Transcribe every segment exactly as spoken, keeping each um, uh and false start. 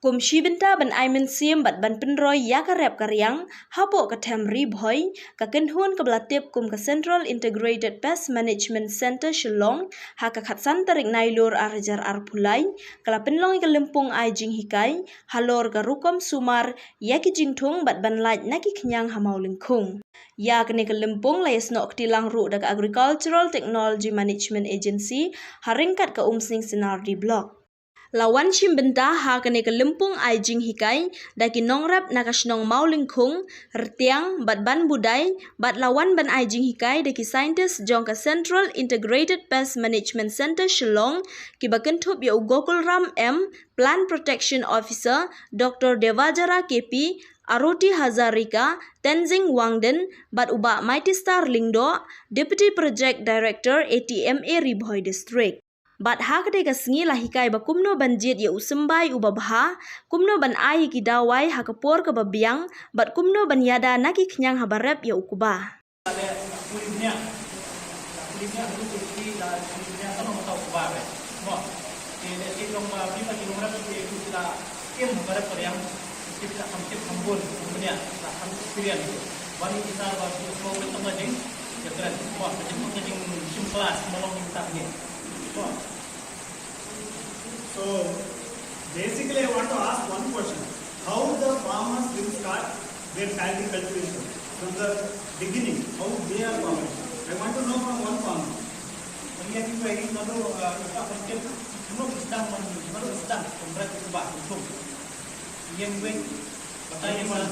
Kum shi bynta ban ai mynsiem bad ban pynroi ïa ka rep ka riang hapoh ka them Ri Bhoi, ka kynhun kaba la tip kum ka Central Integrated Pest Management Centre Shillong, ha ka khatsan tarik Nailur arhajar arphew lai, ka la pynlong ïa ka lympung ai jinghikai halor ka rukom sumar ïa ki jingthung bad ban lait na ki khñiang ha Mawlyngkhung. Ïa kane ka lympung la ïasnoh kti lang ruh da ka Agricultural Technology Management Agency ha ryngkat ka Umsning Synardi Block. La wan shim bynta ha kane ka lympung ai jinghikai da ki nongrep na ka shnong Mawlyngkhung, Rtiang bad Banbudai, bad la wan ban ai jinghikai da ki scientist jong ka Central Integrated Pest Management Centre Shillong, kiba kynthup ïa u Gokulram M, Plant Protection Officer, Doctor Devajara K P, Aroti Hazarika, Tenzing Wangden, bad u Bah Mighty Star Lyngdoh, Deputy Project Director A T M A Ri Bhoi District. Bad ha katei ka sngi la hikai ba kumno ban jied ïa u symbai uba bha, kumno ban ai ïa ki dawai ha ka por kaba biang, bad kumno ban ïada na ki khñiang haba rep ïa u kba. So, basically, I want to ask one question. How the farmers will start their paddy cultivation from the beginning? How they are farmers? I want to know from one farmer. Iya, kita ini kalau, uh, kita mungkin, semua sedang, semua sedang, pemberian itu bah, itu. Iya, mungkin, pertanyaan mana?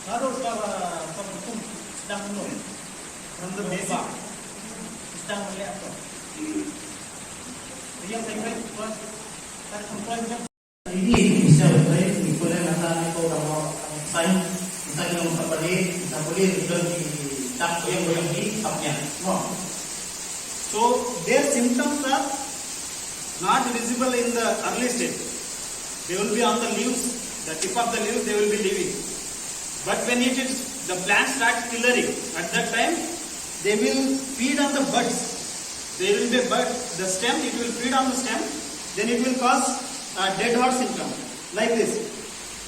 Kalau kita, uh, sedang menurun. From the basic. Sedang melihat apa? Iya, saya kira itu, uh, Ini bisa betul, ini boleh nata ni ko kamu sign, kita ni orang kapali, kita boleh juga di tak yang boleh di tapnya. No. So their symptoms are not visible in the early stage. They will be on the leaves, the tip of the leaves, they will be living. But when it is, the plant starts coloring, at that time they will feed on the buds. They will be bud, the stem, it will feed on the stem, then it will cause a dead heart symptom, like this.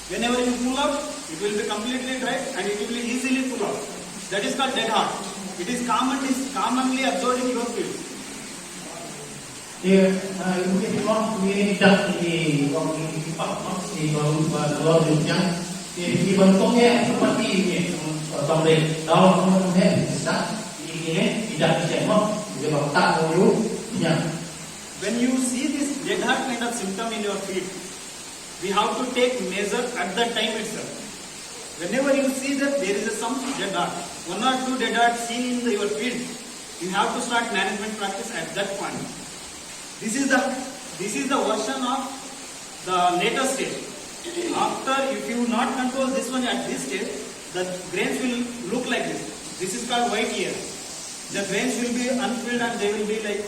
Whenever you pull out, it will be completely dry and it will easily pull out. That is called dead heart. It is common, is commonly observed in your field. Dia, ah, ini orang ini dah ini orang ini pak mak si baru baru dia. Dia ini bantu dia seperti ini, sampai dalam rumah dia, dah ini tidak bisa mak dia tak tahu dia. When you see this dead heart kind of symptom in your feet, we have to take measure at that time itself. Whenever you see that there is a some dead heart, one or two dead heart seen in the, your field, you have to start management practice at that point. This is the, this is the version of the later stage. After, if you not control this one at this stage, the grains will look like this. This is called white ear. The grains will be unfilled and they will be like,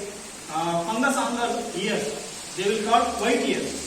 uh, fungus on the ears. They will call white ears.